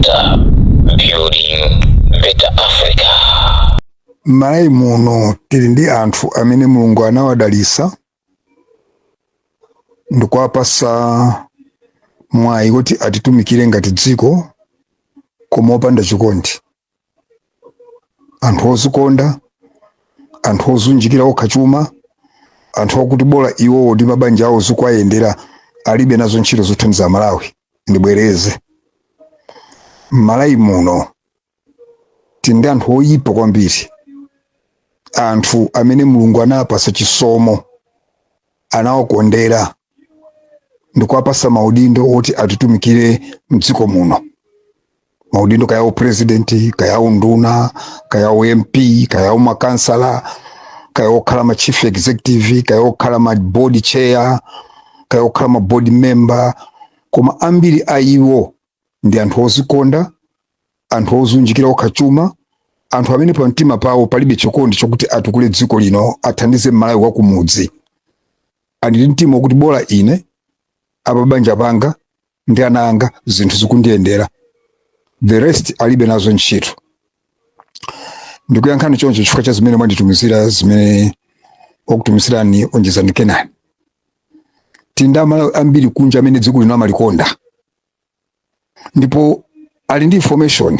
Center, building better Africa. M'Malawi muno tili ndi anthu amene Mulungu anawadalisa ndikuwapasa mwayi kuti atitumikire ngati dziko, koma opanda chikondi, anthu ozikonda, anthu ozunjikira okha chuma, anthu okuti bola iwowo ndi mabanja awo zikuwayendera, alibe nazo ntchito zothandiza Malawi. Ndibwereze, m'Malawi muno tili ndi anthu oyipa kwambiri, anthu amene Mulungu anawapasa chisomo, anawakondera ndikuwapasa maudindo oti atitumikire mdziko muno, maudindo kaya upresident, kaya unduna, kaya uMP, kaya umakansala, kaya okhala ma chief executive, kaya okhala ma board chair, kaya okhala ma board member. Koma ambiri a iwo ndi anthu ozikonda, anthu ozunjikira okha chuma, anthu amene pa mtima pawo palibe chikondi chokuti atukule dziko lino, athandize Mmalawi wa kumudzi. Ali ndi mtima wokuti bola ine, apa banja panga ndi ana anga zinthu zikundiyendera, the rest alibe nazo ntchito. Ndikuyankhani choncho chifukwa cha zimene mwanditumizira, zimene wakutumizirani Onjezani Kenani. Tili ndi Amalawi ambiri kunja amene dziko lino amalikonda ndipo ali ndi information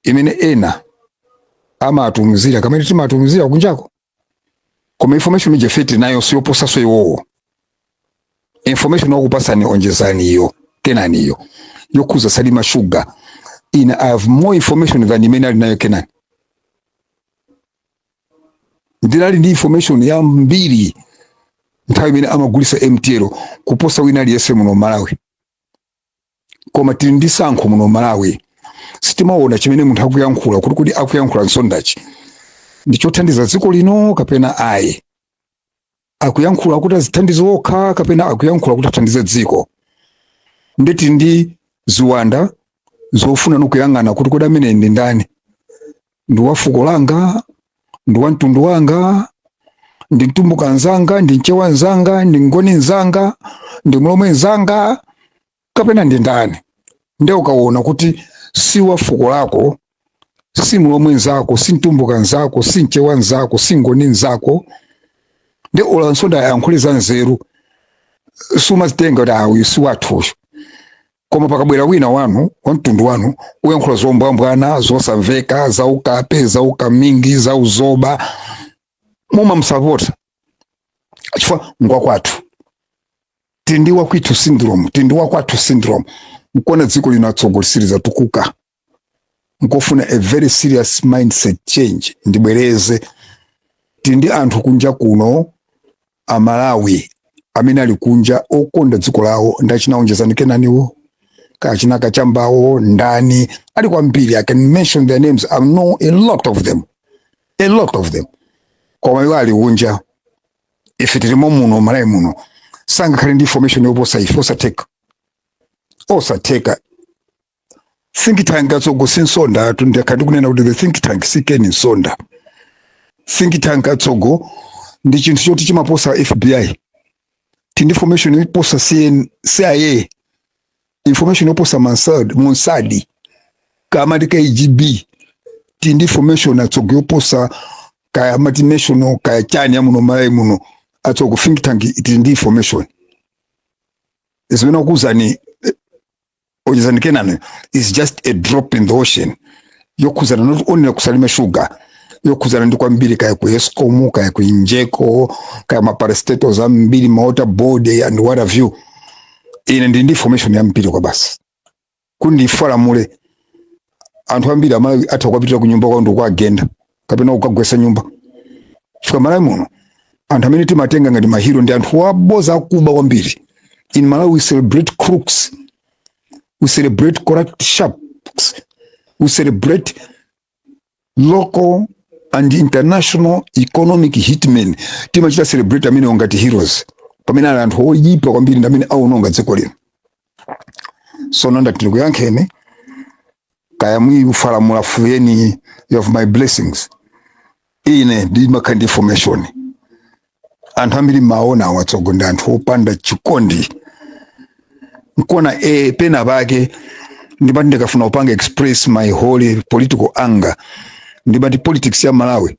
imene ena amatumizira kamene timatumizira kunjako, koma information ija ife tili nayo siyoposaso iwowo. Information wakupasani Onjezani iyo, Kenani iyo, yokhuza Salima Sugar, ine I have more information than imene ali nayo Kenani. Ndinali ndi information yambiri nthawi imene amagulisa MTL kuposa wina aliyense muno Malawi. Koma tili ndi sankho muno Malawi, sitimaona chimene munthu akuyankhula kuti akuyankhula nsondachi ndi chothandiza dziko lino kapena ayi, akuyankhula kuti azithandize okha kapena akuyankhula kuti athandize dziko. Ndeti ndi ziwanda zofuna nokuyang'ana kuti kodi amene ndi ndani? Ndi wa fuko langa? Ndi wa mtundu wanga? Ndi Mtumbuka nzanga? Ndi Mchewa nzanga? Ndi Ngoni nzanga? Ndi Mlomwe nzanga? Kapena ndi ndani? Nde ukaona kuti si wa fuko lako, si Mlomwe nzako, si Mtumbuka nzako, si Mchewa nzako, si Ngoni nzako, ndi olo Nsonda ayankhule za nzeru, sumazitenga kuti awu si wathuyu. Koma pakabwera wina wanu, wa mtundu wanu, uyankhula zombwambwana, zosamveka, zaukape, zaukamingi, zauzoba, mumamsapota chifukwa ngwakwathu. Tili ndi wakwithu syndrome, tili ndi wakwathu syndrome. Nkuona dziko lino atsogoleri tukuka, nkofuna a very serious mindset change. Ndibwereze, tili ndi anthu kunja kuno, Amalawi amene ali kunja okonda dziko lawo, ndachina Onjezani Kenaniwo, kachina Kachambawo, ndani, ali kwambiri. I can mention their names, I know a lot of them, a lot of them. Koma iwo ali kunja, ife tilimo muno Malawi muno, sangakhale ndi information yoposa ife. Osatheka, osatheka. Think tank atsogo si Nsonda atu. Ndakhala ndikunena kuti the think tank si Ken Nsonda. Think tank atsogo ndi chinthu choti chimaposa FBI. Tindi information yoposa CN, CIA, information yoposa Mossad, Mossad kama ndi KGB. Tindi information atsogo yoposa kaya mati national kaya chani ya muno Malawi muno. Atsogo, think tank tili ndi information zimene akuwuzani Onjezani Kenani is just a drop in the ocean yokhuzana not only kuSalima Sugar, yokhuzana ndi kwambiri, kaya ku ESCOM, kaya ku Injeco, kaya ma parastatals ambiri, ma water board and what have you. Ine ndi information yambiri kwa basi kuti ndifalamule anthu ambiri Amalawi atha kukapitira ku nyumba kwawo ndikuagenda kapena kukagwesa nyumba, chifukwa Malawi muno anthu amene timatenga ngati mahero ndi anthu waboza, akuba kwambiri. In Malawi we celebrate crooks, we celebrate corrupt sharks, we celebrate local and international economic hitmen. Timachita celebrate amene ngati heroes pamene ali anthu oyipa kwambiri ndi amene aononga dziko lino. Sono ndati ndikuyankheni, kaya mwifalamula fuyeni, you have my blessings. Ine ndimakhala ndi information. Anthu ambiri maona awatsogo ndi anthu opanda chikondi. Nkona pena pake Ndimati ndikafuna kupanga express my holy political anger, ndimati politics ya Malawi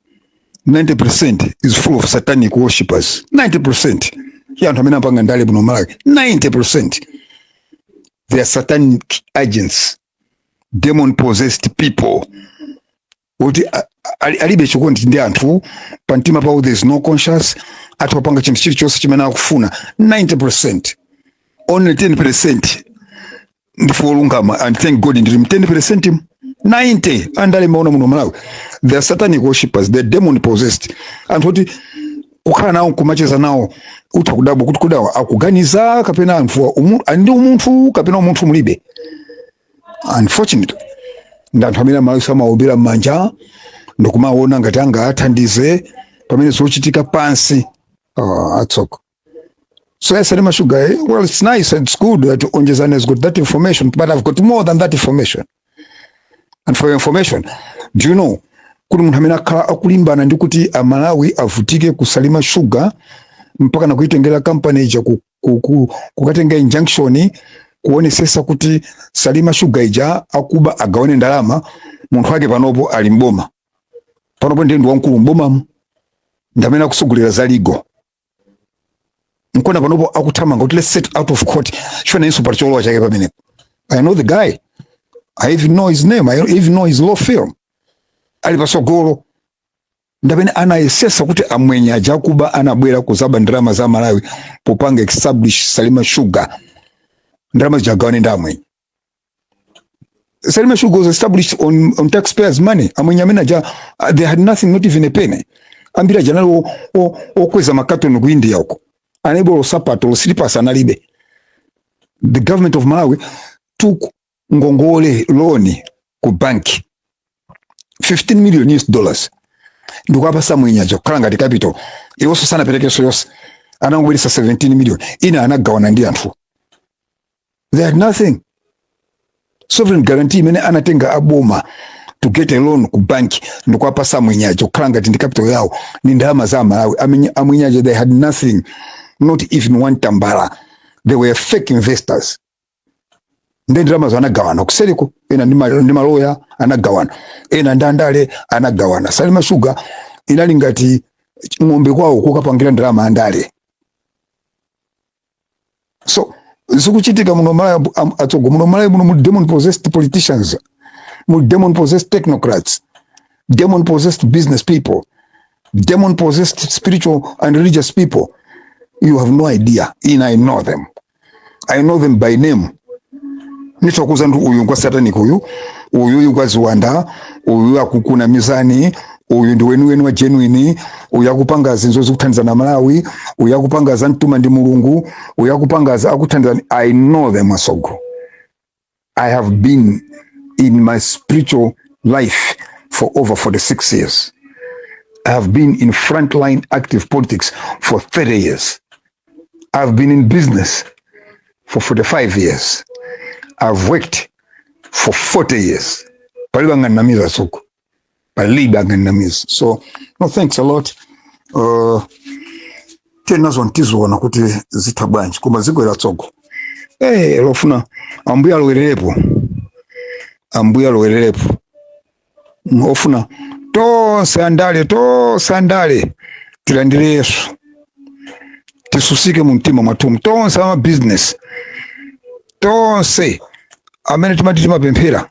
90% is full of satanic worshippers. 90% ya anthu amene apanga ndale muno Malawi, 90% they are satanic agents, demon possessed people kuti alibe chikondi ndi anthu pamtima pawo. There is no conscience. Athu apanga chinthu chilichonse chimene akufuna. 90%, only 10% ndife olungama, and thank God ndili mu 10%. 90 andale maona muno Malawi, they are satanic worshippers, they are demon possessed. Anthu kuti kukhala nawo, kumacheza nawo, utha kudabwa kuti kudawa akuganiza kapena anthu ali ndi umunthu kapena umunthu mulibe. Unfortunately, ndi anthu amene Amalawi samawombera m'manja ndikumaona ngati angathandize pamene zochitika pansi. Oh, atsoko. So yes, Salima Sugar, eh? Well, it's nice and it's good that Onjezani has got that information, but I've got more than that information. And for your information, do you know kuti munthu amene akhala akulimbana ndi kuti Amalawi avutike ku Salima Sugar mpaka nakuitengera kampani ija kukatenga injunction kuonesesa kuti Salima Sugar ija akuba agawane ndalama, munthu wake panopo ali mboma? Panopo ndiye ndi wamkulu mbomamo, ndi amene akusogolera za legal. Nkona panopo akuthamanga kuti let's set out of court chifukwa nayenso pali cholowa chake pamenepo. I know the guy. I even know his name. I even know his law firm. Ali pasogolo ndamene anayesesa kuti amwenye aja akuba anabwera kuzaba ndalama za Malawi popanga establish Salima Sugar, ndalama zijagawane ndi amwenye. Salima Sugar was established on taxpayers' money. Amwenye amene aja, they had nothing, not even a penny. Ambiri aja anali okweza makatoni ku India uko, analibe olo slippers analibe. The government of Malawi took ngongole, loan ku bank, 15 million US dollars, ndikuapasa mwenye aja kukhala ngati capital. Iwonso sanaperekenso yonse, anangobweresa 17 million, ina anagawana ndi anthu. They had nothing. Sovereign guarantee imene anatenga aboma to get a loan ku bank ndikuapasa mwenyaja kukhala ngati ndi capital yawo ni ndalama za Malawi. Amwenyaja, they had nothing, not even one tambala. They were fake investors. Ndi ndalama zo anagawana kuseriko, ena ndi maloya anagawana, ena ndi andale anagawana. Salima Sugar inali ngati ng'ombe kwawo kukapangira ndalama andale. So zikuchitika muno Malawi, atsogo, muno Malawi muno muli demon possessed politicians, muli demon possessed technocrats, demon possessed business people, demon possessed spiritual and religious people. You have no idea. In I know them. I know them by name. Nithokoza ndi uyu ngwa satanic, uyu, uyu, uyu ngwa ziwanda, uyu akukuna mizani, uyu ndi weniweni wa genuine, uyu akupanga zinthu zikuthandiza na Malawi, uyu akupanga za mtuma ndi Mulungu, uyu akupanga za akuthandiza. I know them, asogo. I have been in my spiritual life for over 46 years. I have been in frontline active politics for 30 years. I've been in business for 45 years. I've worked for 40 years. Palibe anganamiza soko, palibe anganamiza. So no, thanks a lot. Tenazo ntizoona kuti zitha bwanji, koma dziko latsogo, eh, lofuna Ambuye alowererepo, Ambuye alowererepo. Ofuna tonse andale, tonse andale tilandire Yesu, tisusike mu mtima mwathumu. Tonse ama business, tonse amene timati timapemphera,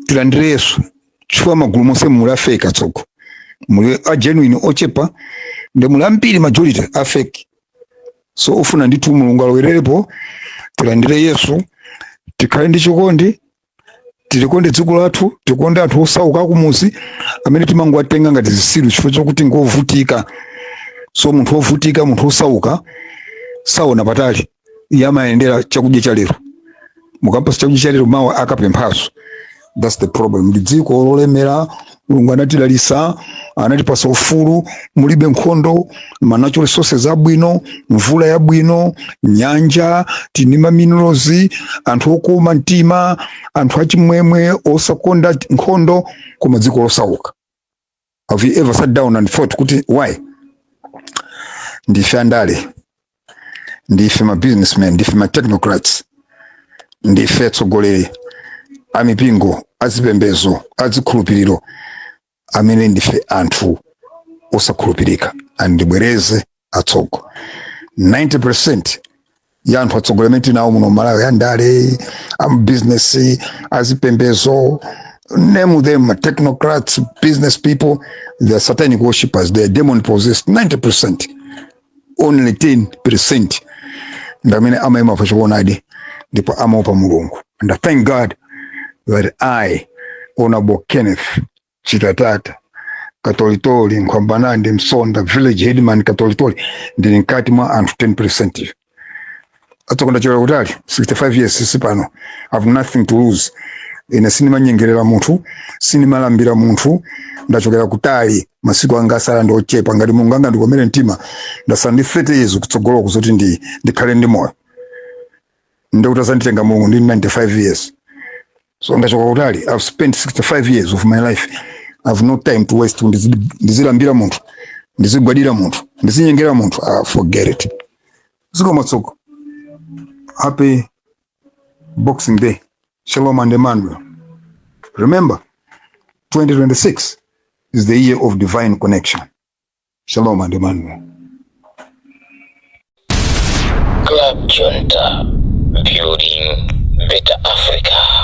tilandire Yesu, chifukwa magulu monse muli a fake atsogo. Muli a genuine ochepa, ndi muli ambiri, majority a fake. So ufuna ndithu Mulungu alowererepo, tilandire Yesu, tikhale ndi chikondi, tilikonde dziko lathu, tikonde anthu osauka kumuzi amene timangowatenga ngati zisilu chifukwa chokuti ngovutika. So munthu wovutika, munthu osauka saona patali. Iye amayendera chakudya cha lero. Mukampasa chakudya cha lero, mawa akapemphaso. That's the problem. Ndi dziko lolemera, Mulungu anatidalisa, anatipasa ufulu, mulibe nkhondo, ma natural resources abwino, mvula yabwino, nyanja, tini ma minerals, anthu okoma mtima, anthu achimwemwe, osakonda nkhondo, koma dziko losauka. Have you ever sat down and thought kuti why? Ndife andale, ndife ma businessmen, ndife ma technocrats, ndife atsogoleri. Amipingo, azipembezo, azikhulupiriro amene ndife anthu osakhulupirika. Andibwereze atsogo, 90% ya anthu atsogoleri amene tinawo muno Malawi, andale, ambusiness, azipembezo, name them, technocrats, business people, they are satanic worshippers, they are demon possessed. 90%. Only 10% ndamene amayima pa choonadi ndipo amaopa Mulungu. And I thank God that I, Honorable Kenneth Chitatata Katolitoli Nkhwambanandi Msonda, village headman Katolitoli, ndili mkati mwa anthu 10%. Atsogo, ndachokera kutali. 65 years sipano. I have nothing to lose. Ine sindimanyengerera munthu, sindimalambira munthu. Ndachokera kutali, masiku anga asala ndi ochepa. Ngati Mulungu anga ndikomere mtima, ndasala ndi 30 years kutsogoloko zoti ndikhale ndi moyo, ndikuti azanditenga Mulungu ndi 95 years. So ndachoka kutali. I've spent 65 years of my life. I have no time to waste. Ndizilambira munthu, ndizigwadira munthu, ndizinyengera munthu, ah, forget it. Zikomo atsogo. Happy Boxing Day. Shalom and Emmanuel. Remember, 2026 is the year of divine connection. Shalom and Emmanuel. Club Junta, building better Africa.